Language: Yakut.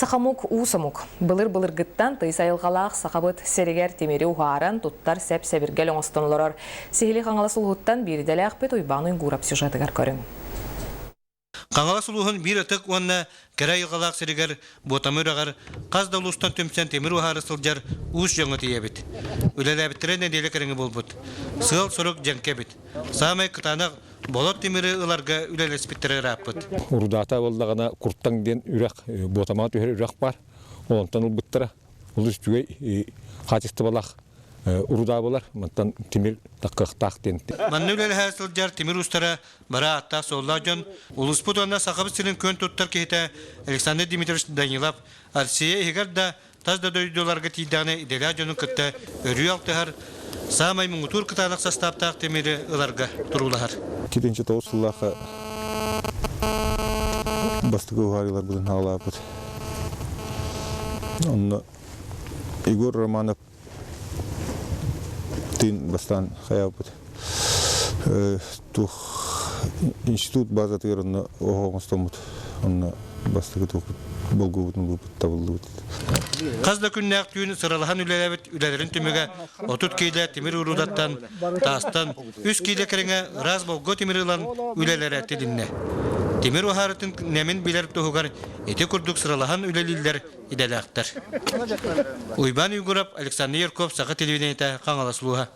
Сахамук уус омук. Былыр-былыргыттан тыйыс айылҕалаах сахабыт сиригэр тимири уһааран туттар сэп-сэбиргэл оҥостон олорор. Сиһили Хаҥалас улууһуттан биирдэлээхпит Уйбаан Уйгуурап сюжетыгар көрүҥ. Хаҥалас улууһун биир ытык уонна кэрэ айылҕалаах сиригэр Буотамы үрэҕэр хас да улуустан түмсэн тимир уһаары сылдьар уус дьоҥҥо тиийэбит. Үлэлээбиттэрэ нэдиэлэ кэриҥэ буолбут. Сыал-сорук дьэҥкэ эбит. Саамай кытаанах Болот тимири ыларга үлэлэспиттэрэ ырааппыт. Урудаата буоллаҕына Куртаҥ диэн үрэх, Буотамаҕа түһэр үрэх баар. Онтон ылбыттара. Олус үчүгэй хаачыстыбалаах урудаа буолар. Мантан тимир таккыахтаах диэн. Манна үлэлэһэ сылдьар тимир уустара бары ааттаах-суоллаах дьон улууспут уонна Сахабыт сирин күөн туттар киһитэ Александр Дмитриевич Данилов Россия иһигэр да тас да дойдуларга тиийдэҕинэ идэлээх дьону кытта өрүү алтыһар, саамай муҥутуур кытаанах састааптаах тимири ыларга туруулаһар. 2009 сыллаахха бастакы уһаарыыларбытын хаалаабыт. Онно Егор Романов тыын бастаан хайаабыт. Туох институт базатыгар онно оһох оҥостоммут. Онно бастакы туохпут болгуобутун булбут табыллыбыт. Хас да күннээх түүн сыралаһан үлэлээбит үлэлэрин түмүгэ 30 киилэ тимир уруудаттан, таастан 3 киилэ кэриҥэ ыраас болгуо тимири ылан үлэлэрэ тилиннэ. Тимир уһаарытын нэмин билэр туһугар ити курдук сыралаһан үлэлииллэр идэлээхтэр. Уйбаан Уйгурап, Александр Ярков, Саха телевидениетэ, Хаҥалас улууһа.